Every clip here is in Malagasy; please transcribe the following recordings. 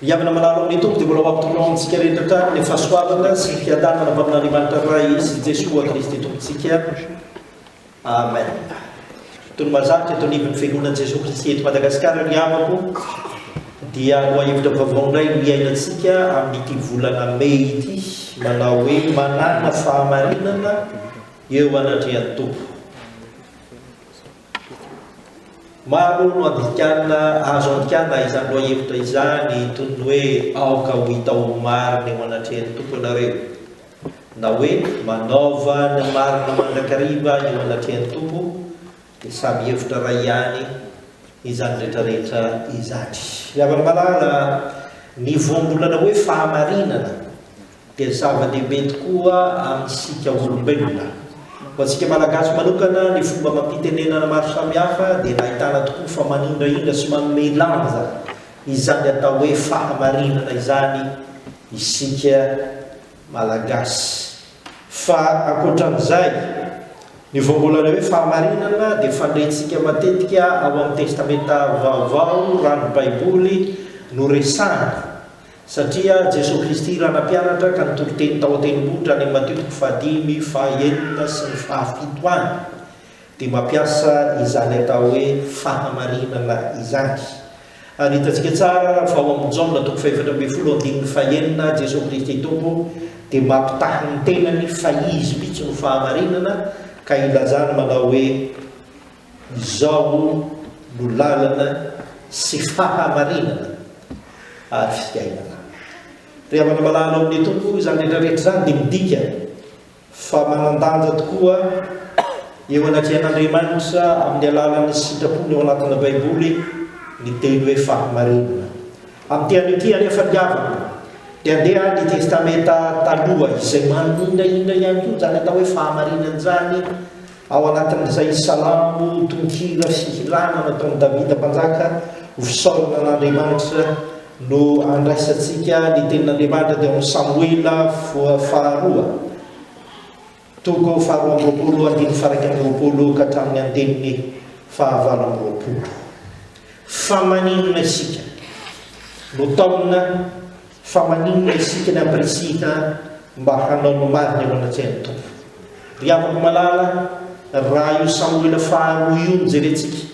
Ry havana malala ao amin'ny Tompo dia mbola ho ampitolao amintsika rehetra hatrany ny fahasoavana sy ny fiadanana avy amin'Andriamanitra Ray sy Jesoa Kristy Tompontsika. Amen. Toy ny mahazatra eto anivon'ny Fiangonan'i Jesoa Kristy eto Madagasikara ry havako dia lohahevitra vaovao indray no iainantsika amin'ity volana mey ity manao hoe manana fahamarinana eo anatrehan'ny Tompo. Maro no andikana, azo andikana izany lohahevitra izany toy ny hoe aoka ho hita ho marina eo anatrehan'ny Tompo ianareo, na hoe manaova ny marina mandrakariva eo anatrehan'ny Tompo, dia samy hevitra iray ihany izany rehetrarehetra izany. Ry havana malala, ny voambolana hoe fahamarinana dia zava-dehibe tokoa amintsika olombelona. Ho antsika Malagasy manokana, ny fomba amam-pitenenana maro samihafa dia nahitana tokoa fa manindrahindra sy manome lanja izany atao hoe fahamarinana izany isika Malagasy. Fa ankoatran'izay, ny voambolana hoe fahamarinana dia fandrentsika matetika ao amin'ny Testamenta Vaovao raha ny Baiboly no resahana. Satria Jesoa Kristy raha nampianatra ka nitory teny tao an-tendrombohitra any amin'ny Matio toko fahadimy, fahaenina sy ny fahafito any dia mampiasa izany atao hoe fahamarinana izany. Ary hitantsika tsara fa ao amin'ny Jaona toko fahefatra ambinifolo andininy fahenina Jesoa Kristy Tompo dia mampitaha ny tenany fa Izy mihitsy no fahamarinana ka ilazany manao hoe Izao no lalana sy fahamarinana ary fiainana. Ry havana malala ao amin'ny Tompo, izany rehetra rehetra izany dia midika fa manan-danja tokoa eo anatrehan'Andriamanitra amin'ny alalan'ny sitrapony ao anatin'ny Baiboly ny teny hoe fahamarinana. Amin'ity anio ity anefa ry havana dia andeha ny Testamenta Taloha izay manindrahindra ihany koa izany atao hoe fahamarinana izany Ao anatin'izay salamo, tononkira sy hirana nataon'i Davida Mpanjaka ho fisaorana an'Andriamanitra no andraisantsika ny Tenin'Andriamanitra dia ao amin'ny Samoela faharoa, toko faharoa amby roapolo, andininy faha-21 ka hatramin'ny andininy faha-28. Fa maninona isika no taomina? Fa maninona isika ny ampirisihina mba hanao ny marina eo anatrehan'ny Tompo? Ry havako malala, raha io Samoela faharoa io no jerentsika,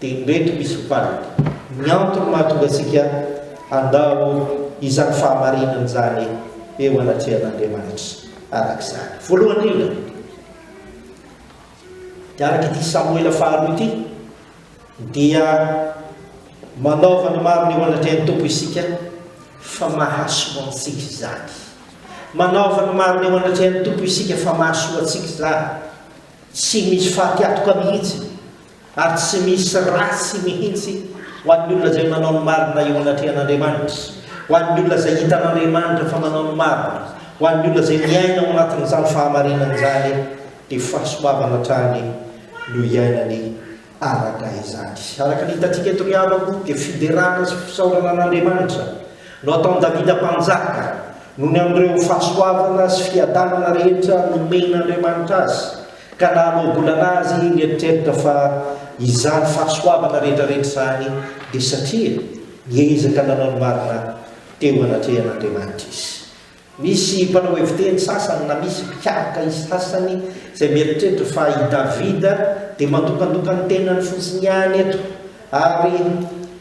dia indreto misy valiny. Ny antony mahatonga antsika handao izany fahamarinana izany eo anatrehan'Andriamanitra araka izany. Voalohany indrindra, dia araka ity Samoela faharoa ity, Dia manaova ny marina eo anatrehan'ny Tompo isika fa mahasoa antsika izany. Manaova ny marina eo anatrehan'ny Tompo isika fa mahasoa antsika izany. Tsy misy fatiantoka mihitsy ary tsy misy ratsy mihitsy ho an'ny olona izay manao ny marina eo anatrehan'Andriamanitra, ho an'ny olona izay hitan'Andriamanitra fa manao ny marina, ho an'ny olona izay miaina ao anatin'izany fahamarinana izany dia fahasoavana hatrany no iainany araka izany. Araka ny hitantsika eto ry havako dia fiderana sy fisaorana an'Andriamanitra no ataon'i Davida mpanjaka noho ny amin'ireo fahasoavana sy fiadanana rehetra nomen'Andriamanitra azy ka nahaloabolana azy nieritreritra fa izany fahasoavana rehetra rehetra izany dia satria niezaka nanao ny marina teo anatrehan'Andriamanitra izy. Misy mpanao heviteny sasany na misy mpikaroka sasany izay mieritreritra fa i Davida dia mandokandoka ny tenany fotsiny ihany eto, ary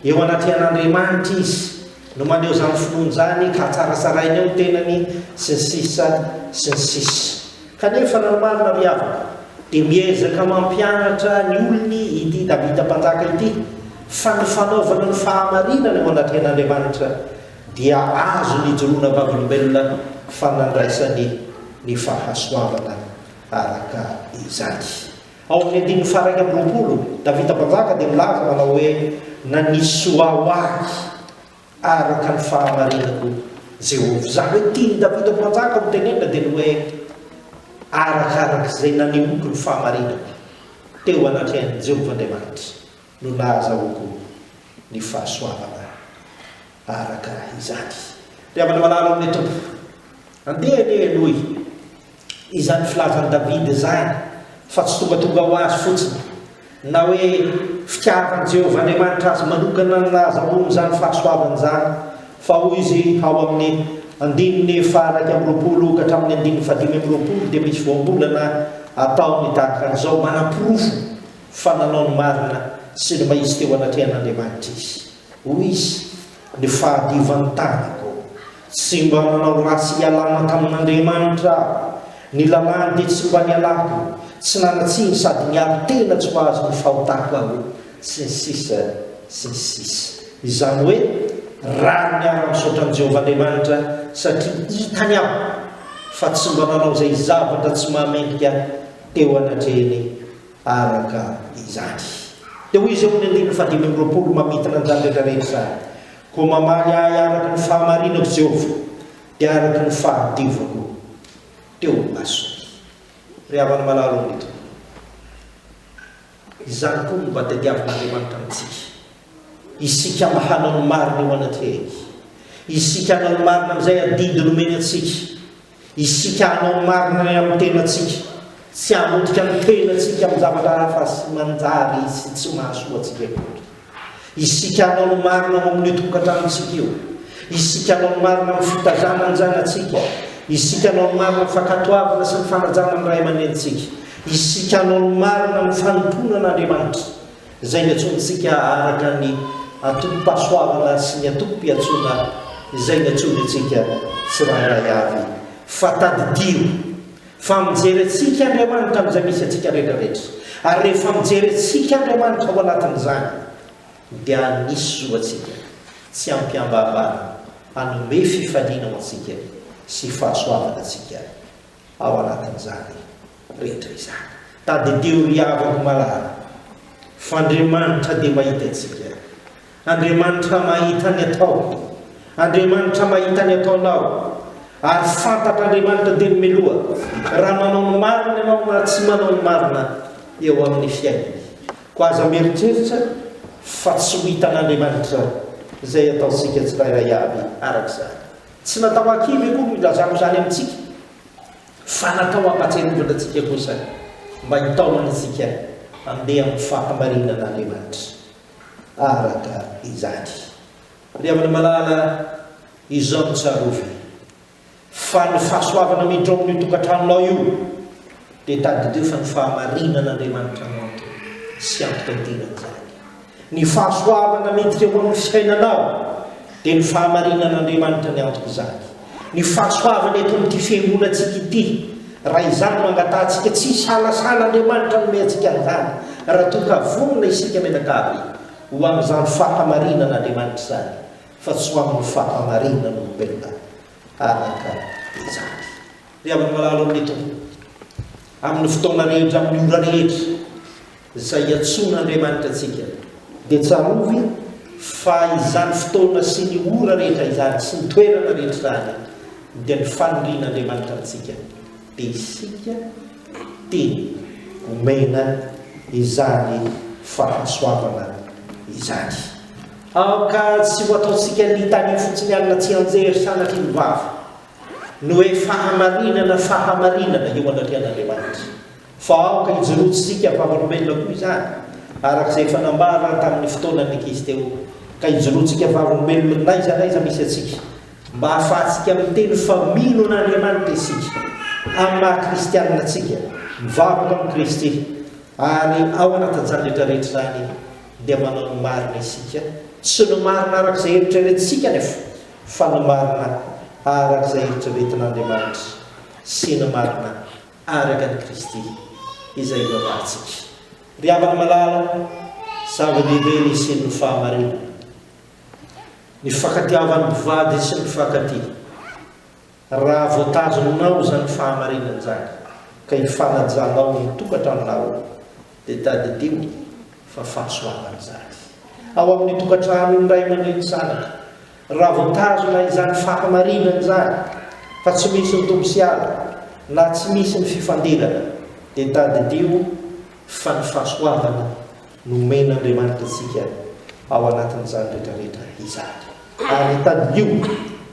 eo anatrehan'Andriamanitra izy no maneho izany finoana izany ka tsaratsarainy eo ny tenany, sy ny sisa sy ny sisa. Kanefa raha ny marina ry havana, dia miezaka mampianatra ny olony ity Davida mpanjaka ity fa ny fanaovana ny fahamarinana eo anatrehan'Andriamanitra dia azony ijoroana vavolombelona fa nandraisany ny fahasoavana araka izany. Ao amin'ny andininy faha-21, Davida Mpanjaka dia milaza manao hoe, Nanisy soa ho ahy araka ny fahamarinako Jehovah. Izany hoe tian'i Davida Mpanjaka ho tenenina dia ny hoe arakaraka izay nanehoako ny fahamarinako teo anatrehan'i Jehovah Andriamanitra no nahazahoako ny fahasoavana araka izany. Ry havana malala ao amin'ny Tompo, andeha anie henoy izany filazan'i Davida izany fa tsy tongatonga ho azy fotsiny, na hoe fitiavan'i Jehovah Andriamanitra azy manokana no nahazahoany izany fahasoavana izany, fa hoy izy ao amin'ny andininy faha-21 ka hatramin'ny andininy faha-25 dia misy voambolana ataony tahaka an'izao, manaporofo fa nanao ny marina sy ny mahitsy teo anatrehan'Andriamanitra izy. Hoy izy, Ny fahadiovan'ny tanako. Tsy mba nanao ratsy hialana tamin'Andriamanitra aho. Ny lalàny dia tsy mba nialako. Tsy nanan-tsiny sady niaro tena tsy ho azon'ny fahotako aho, sy ny sisa sy ny sisa. Izany hoe, rariny aho raha misaotra an'i Jehovah Andriamanitra satria hitany aho fa tsy mba nanao izay zavatra tsy mahamendrika teo anatrehiny araka izany. Dia hoy izy eo amin'ny andininy fahadimy amby 20 mamintina an'izany rehetra rehetra izany, Koa mamaly ahy araka ny fahamarinako Jehovah, dia araka ny fahadiovako teo imasony. Ry havana malala ao amin'ny Tompo, izany koa no mba tadiavin'Andriamanitra amintsika, isika mba hanao ny marina eo anatrehany, isika hanao ny marina amin'izay adidy nomeny antsika, Isika hanao ny marina ny amin'ny tenantsika, tsy hamotika ny tenantsika amin'ny zavatra hafa sy manjary sy tsy mahasoa antsika akory. Isika hanao ny marina ao amin'io tokantranontsika io. Isika hanao ny marina amin'ny fitazana ny zanatsika. Isika hanao ny marina amin'ny fankatoavana sy ny fanajana ny ray aman-drenintsika. Isika hanao ny marina amin'ny fanompoana an'Andriamanitra. Izay niantsoantsika araka ny antokom-pahasoavana sy ny antokom-piantsoana izay niantsoany antsika tsirairay avy. Fa tadidio fa mijery antsika Andriamanitra amin'izay misy antsika rehetrarehetra. Ary rehefa mijery antsika Andriamanitra ao anatin'izany, dia hanisy zo antsika tsy ampiambahambana hanome fifaliana ho antsika sy fahasoavana antsika ao anatin'izany rehetra izany. Tadidio ry havako malala fa Andriamanitra dia mahita antsika. Andriamanitra mahita ny atao. Andriamanitra mahita ny ataonao. Ary fantatr'Andriamanitra dia ny meloha raha manao ny marina ianao na tsy manao ny marina eo amin'ny fiainany. Koa aza mieritreritra fa tsy ho hitan'Andriamanitra izay ataontsika tsirairay avy araka izany. Tsy natao hahakivy akory no ilazako izany amintsika, fa natao hampahatsiarovana antsika kosa mba hitaomana antsika handeha amin'ny fahamarinan'Andriamanitra araka izany. Ry havana malala, izao no tsarovy, fa ny fahasoavana miditra ao amin'io tokantranonao io dia tadidio fa ny fahamarinan'Andriamanitra no antony sy antoka idiran'izany. Ny fahasoavana miditra eo amin'ny fiainanao dia ny fahamarinan'Andriamanitra ny anton'izany. Ny fahasoavana eto amin'ity fiangonantsika ity, raha izany no angatahantsika, tsy hisalasala Andriamanitra hanome antsika an'izany, raha toa ka vonona isika mianakavy ho amin'izany fahamarinan'Andriamanitra izany, fa tsy ho amin'ny fahamarinan'olombelona araka izany. Ry havana malala ao amin'ny Tompo, amin'ny fotoana rehetra, amin'ny ora rehetra, Izay iantsoan'Andriamanitra antsika, dia tsarovy fa izany fotoana sy ny ora rehetra izany sy ny toerana rehetra izany dia ny fanirian'Andriamanitra amintsika dia isika teny omena izany fahasoavana izany. Aoka tsy ho ataontsika litania fotsiny alina tsianjery sanatria ny vava, ny hoe fahamarinana fahamarinana eo anatrehan'Andriamanitra. Fa aoka hijoroantsika vavolombelona koa izany, araka izay efa nambara tamin'ny fotoanan'ny ankizy teo, ka hijoroantsika vavolombelona n'aiza n'aiza misy antsika, mba hahafahantsika miteny fa mino an'Andriamanitra isika, amin'ny maha-kristianina antsika, mivavaka amin'i Kristy, ary ao anatin'izany rehetra rehetra izany dia manao ny marina isika, tsy ny marina araka izay eritreretintsika anefa, fa ny marina araka izay eritreretin'Andriamanitra sy ny marina araka an'i Kristy izay ivavahantsika. Ry havana malala, zava-dehibe ny hisian'ny fahamarinana, ny fifankatiavan'ny mpivady sy ny mpifankatia. Raha voatazonao izany fahamarinana izany ka ifanajanao ny tokantranonao, dia tadidio fa fahasoavana izany. Ao amin'ny tokantranon'ny ray aman-dreny zanaka, Raha voatazona izany fahamarinana izany, fa tsy misy ny tompo sy ala, na tsy misy ny fifandirana, dia tadidio fa ny fahasoavana nomen'Andriamanitra antsika ao anatin'izany rehetrarehetra izany. Ary tadidio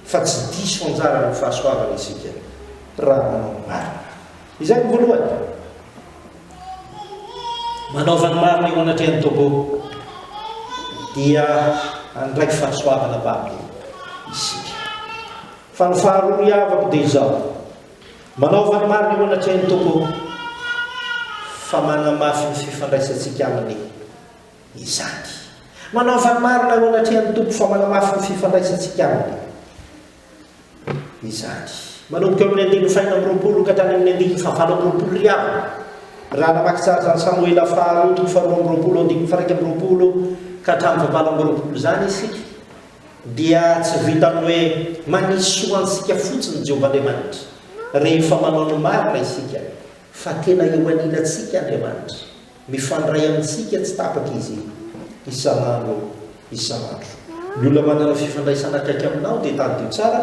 fa tsy diso anjara amin'ny fahasoavana isika raha manao ny marina. Izay no voalohany. Manaova ny marina eo anatrehan'ny Tompo. Dia handray fahasoavana avy aminy isika. Fa ny faharoa ry havako dia izao, manaova ny marina eo anatrehan'ny Tompo fa manamafy ny fifandraisantsika Aminy izany. Manaova ny marina eo anatrehan'ny Tompo fa manamafy ny fifandraisantsika Aminy izany. Manomboka eo amin'ny andininy fahenina amby 20 ka hatrany amin'ny andininy fahavalo amby 20 ry havana. Raha namaky tsara izany Samoela faharoa toko faharoa amby 20 andininy faha 21 ka hatramin'ny fahavalo amby 20 izany isika, dia tsy vitan'ny hoe manisy soa antsika fotsiny Jehovah Andriamanitra rehefa manao ny marina isika, fa tena eo anilantsika Andriamanitra. Mifandray amintsika tsy tapaka Izy isan'andro isan'andro. Ny olona manana fifandraisana akaiky aminao dia tadidio tsara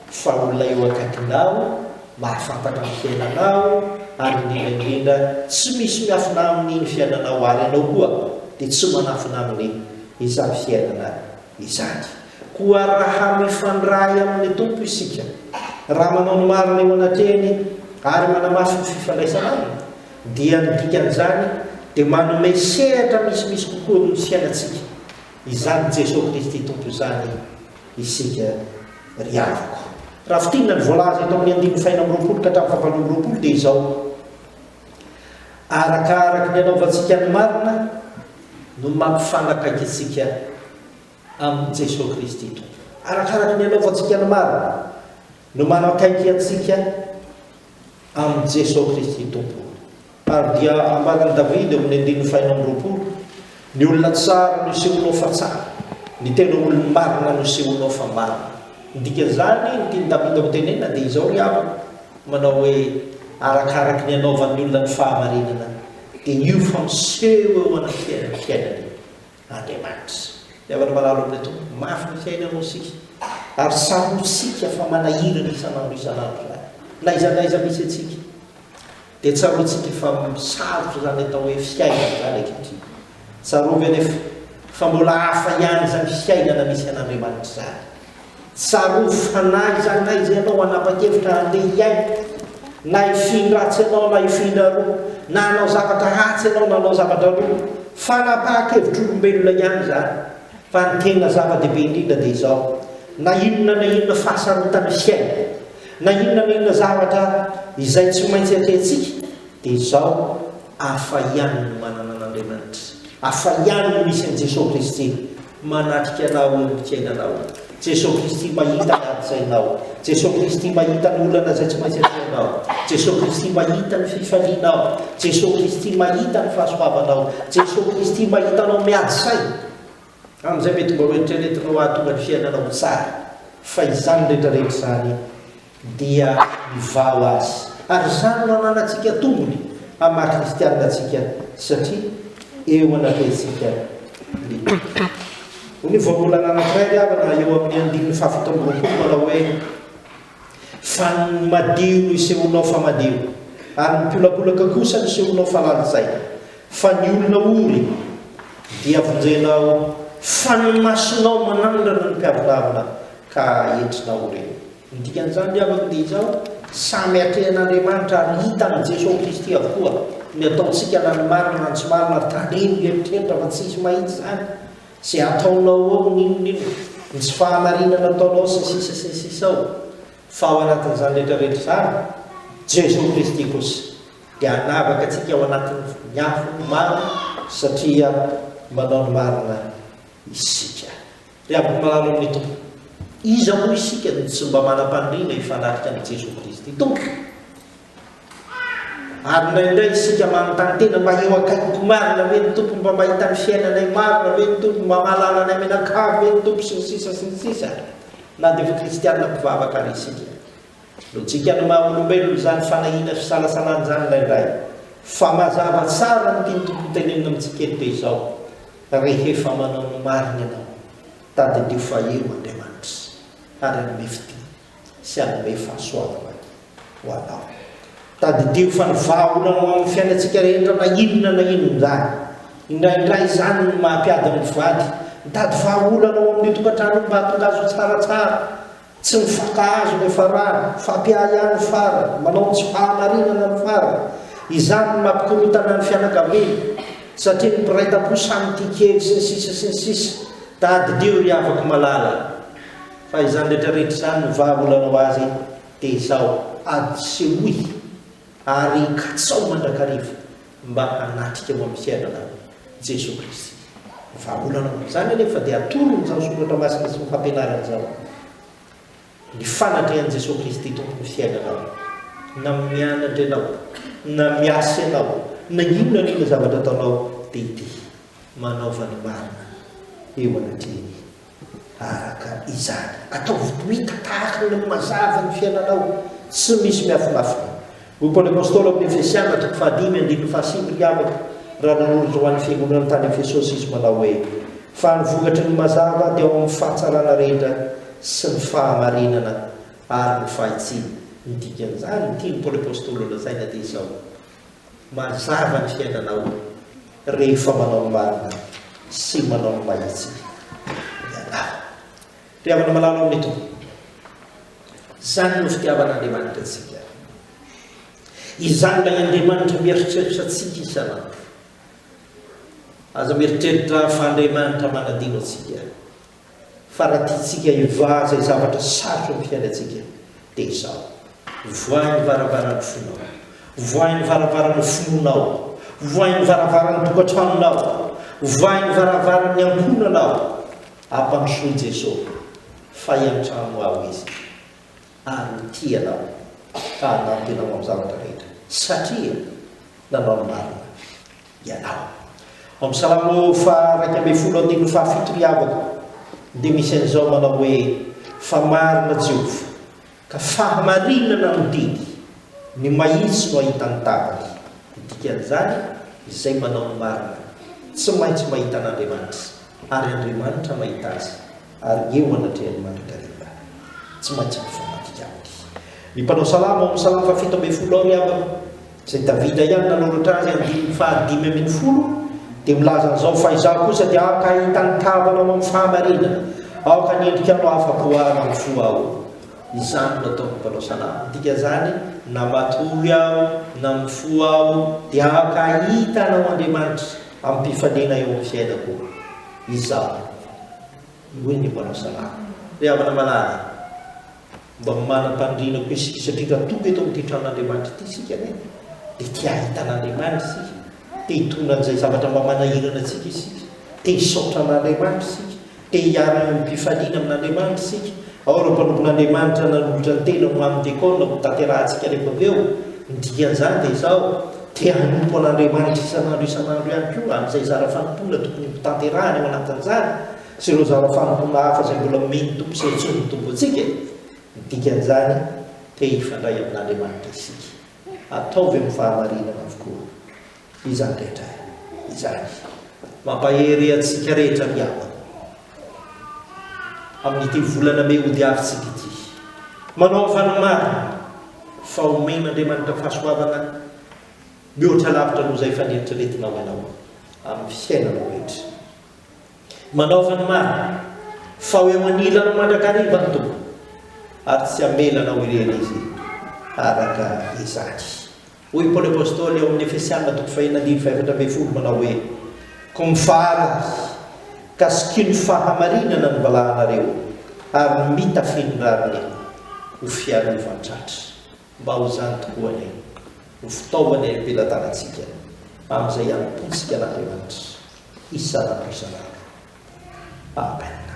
fa olona eo akaikinao, mahafantatra ny fiainanao ary indrindra indrindra tsy misy miafina aminy ny fiainanao ary ianao koa dia tsy manafina aminy izany fiainana izany. Koa raha mifandray amin'ny Tompo isika, raha manao ny marina eo anatrehany ary manamafy ny fifandraisana aminy, dia ny dikan'izany dia manome sehatra misimisy kokoa amin'ny fiainantsika izany Jesoa Kristy Tompo izany isika ry havako. Raha fintinina ny voalaza eto amin'ny andininy fahenina amby 20 ka hatramin'ny fahavalo amby 20 dia izao, Arakaraky ny anaovantsika ny marina no mampifanakaiky antsika amin'i Jesoa Kristy Tompo. Arakaraky ny anaovantsika ny marina no manakaiky antsika amin'i Jesoa Kristy Tompo. Ary dia ambaran'i Davida eo amin'ny andininy fahenina amby 20, Ny olona tsara no isehoanao fa tsara, ny tena olona marina no isehoanao fa marina. Ny dikan'izany, ny tian'i Davida hotenenina dia izao ry havana, manao hoe, arakaraky ny anaovan'ny olona ny fahamarinana, dia io fa miseho eo anatrehan'ny fiainany. Andriamanitra. Ry havana malala ao amin'ny Tompo, mafy ny fiainana isika, ary tsaroantsika fa manahirana isan'andro isan'andro izany. Na aiza na aiza misy antsika, dia tsaroantsika fa sarotra izany atao hoe fiainana izany ankehitriny. Tsarovy anefa fa mbola hafa ihany izany fiainana misy an'Andriamanitra izany. Tsarovy fa na aiza na aiza ianao hanapa-kevitra handeha hiaina, na hifindra atsy ianao na hifindra aroa, na hanao zavatra atsy ianao na hanao zavatra aroa, fanapahan-kevitr'olombelona ihany izany. Fa ny tena zava-dehibe indrindra dia izao, na inona na inona fahasarotan'ny fiainana, na inona na inona zavatra izay tsy maintsy atrehintsika, Dia izao, hafa ihany ny manana an'Andriamanitra. Hafa ihany ny misy an'i Jesoa Kristy manatrika anao eo amin'ny fiainanao. Jesoa Kristy mahita ny adin-tsainao. Jesoa Kristy mahita ny olana izay tsy maintsy atrehinao. Jesoa Kristy mahita ny fifalianao. Jesoa Kristy mahita ny fahasoavanao. Jesoa Kristy mahita anao miady saina. Amin'izay mety mba ho eritreretinao hahatonga ny fiainanao ho tsara. Fa izany rehetra rehetra izany dia mivaha ho azy. Ary izany no ananantsika tombony amin'ny maha kristianina antsika satria eo anatrehantsika ny Tompo. Hoy ny voambolana anankiray ry havana eo amin'ny andininy faha 27 manao hoe, Fa ny madio no isehoanao fa madio, ary ny mpiolakolaka kosa no isehoanao fa lalin-tsaina. Fa ny olona ory dia vonjenao, fa ny masonao manandrana ny mpiavonavona ka aetrinao ireo. Ny dikan'izany ry havako dia izao, samy atrehan'Andriamanitra ary hitan'i Jesoa Kristy avokoa ny ataontsika na ny marina na ny tsy marina ary tandremo hieritreritra fa tsy hisy mahita izany izay ataonao ao n'inon'inona, ny tsy fahamarinana ataonao sy ny sisa sy ny sisa ao fa ao anatin'izany rehetra rehetra izany Jesoa Kristy kosa dia hanavaka antsika ao anatin'ny afo maro satria manao ny marina isika. Ry havako malala ao amin'ny Tompo, iza moa isika no tsy mba manam-paniriana hifanatrika amin'i Jesoa Kristy Tompo? Ary indraindray isika manontany tena, mba eo akaikiko marina ve ny Tompo, mba mahita ny fiainanay marina ve ny Tompo, mba mahalala anay mianakavy ve ny Tompo, sy ny sisa sy ny sisa Na dia efa kristianina mpivavaka ary isika. Lojika ny maha olombelona izany fanahiana sy fisalasalana izany indraindray. Fa mazava tsara ny tian'ny Tompo hotenenina amintsika eto dia izao, Rehefa manao ny marina ianao, tadidio fa eo Andriamanitra ary hanome fitia sy hanome fahasoavana ho anao. Tadidio fa ny vahaolana ho amin'ny fiainantsika rehetra na inona na inona izany, indraindray izany no maha-mpiady ny mpivady, mitady vahaolana ao amin'io tokantrano io mba hahatonga azy ho tsaratsara, Tsy mifankahazo ny farany, mifampiahiahy ny farany, manao ny tsy fahamarinana ny farany. Izany no mampikorontana ny fianakaviana, satria ny mpiray tampo samy tia kely sy ny sisa sy ny sisa. Tadidio ry havako malala fa izany rehetra rehetra izany no vahaolana ho azy dia izao, asehoy ary katsao mandrakariva mba hanatrika eo amin'ny fiainana Jesoa Kristy. Ny vahaolana amin'izany anefa dia atoron'izao soratra masina sy ny fampianarana izao. Ny fanatrehan'i Jesoa Kristy Tompo ny fiainanao. Na mianatra ianao, na miasa ianao, na inona na inona zavatra ataonao dia ity, manaova ny marina eo anatrehiny. Araka izany, ataovy ho hita tahaka ny mazava ny fiainanao, tsy misy miafinafina. Hoy Paoly Apostoly ao amin'ny Efesiana toko fahadimy andininy fahasivy, Ry havako, raha nanoratra ho an'ny fiangonana tany Efesosy izy manao hoe, Fa ny vokatry ny mazava dia ao amin'ny fahatsarana rehetra sy ny fahamarinana ary ny fahitsiana. Ny dikan'izany, ny tian'i Paoly Apostoly holazaina dia izao, Mazava ny fiainanao rehefa manao ny marina sy manao ny mahitsy ianao. Ry havana malala ao amin'ny Tompo, izany no fitiavan'Andriamanitra antsika. Izany ilay Andriamanitra mieritreritra antsika isan'andro. Aza mieritreritra fa Andriamanitra manadino antsika. Fa raha tiantsika hivaha izay zavatra sarotra amin'ny fiainantsika, dia izao, vohay ny varavaran'ny fonao, vohay ny varavaran'ny finoanao, vohay ny varavaran'ny tokantranonao, vohay ny varavaran'ny ankohonanao, ampandrosoy Jeso fa hiantrano aho Izy ary ho tia anao ka hanampy anao amin'ny zavatra rehetra satria nanao ny marina ianao. Ao amin'ny Salamo faha 11 andininy fahafito ry havako dia misy an'izao manao hoe, Fa marina Jehovah, ka fahamarinana no didy, ny mahitsy no hahita ny tavany. Ny dikan'izany, izay manao ny marina tsy maintsy mahita an'Andriamanitra, ary Andriamanitra mahita azy, ary eo anatrehany mandrakariva. Tsy maintsy mifamadika aminy. Ny mpanao salamo ao amin'ny Salamo faha-17 ao ry havana, izay Davida ihany nanoratra azy, andininy faha-15, dia milaza an'izao, Fa izaho kosa dia aoka hahita ny tavanao amin'ny fahamarinana, aoka ny endrikao no hahafa-po ahy raha mifoha aho. Izany no ataon'ny mpanao salamo. Ny dikan'izany, na matory aho, na mifoha aho, dia aoka hahita anao Andriamanitra amim-pifaliana eo amin'ny fiainako. Izaho. Hoy ny mpanao salamo. Ry havana malala, mba manam-pandriana koa isika, satria raha tonga eto amin'ity tranon'Andriamanitra ity isika anie, dia te hahita an'Andriamanitra isika, te hitondra an'izay zavatra mba manahirana antsika isika, te hisaotra an'Andriamanitra isika, te hiara amim-pifaliana amin'Andriamanitra isika. Ao ireo mpanompon'Andriamanitra nanolotra ny tenany ho amin'ny dekona ho tanterahantsika rehefa avy eo. Ny dikan'izany dia izao, te hanompo an'Andriamanitra isan'andro isan'andro ihany koa amin'izay zara fanompoana tokony ho tanterahany ao anatin'izany sy ireo zara fanompoana hafa izay mbola omen'ny Tompo sy antsoin'ny Tompo antsika. Ny dikan'izany, te hifandray amin'Andriamanitra isika. Ataovy amin'ny fahamarinana avokoa izany rehetra izany. Mampahery antsika rehetra ry havana amin'ity volana mey hodiavintsika ity. Manaova ny marina fa omen'Andriamanitra fahasoavana mihoatra lavitra noho izay efa neritreretinao ianao amin'ny fiainanao rehetra. Manaova ny marina fa ho eo anilanao mandrakariva ny Tompo ary tsy hamela anao irery Izy araka izany. Hoy i Paoly Apostoly ao amin'ny Efesiana toko fahenina andininy faha-14 manao hoe, Koa mifahara àry, ka sikino fahamarinana ny valahanareo, ary mitafia ny rariny ho fiarovan-tratra. Mba ho izany tokoa anie ho fitaovana eo am-pelatanantsika amin'izay hanompoantsika an'Andriamanitra isan'andro isan'andro. Amen.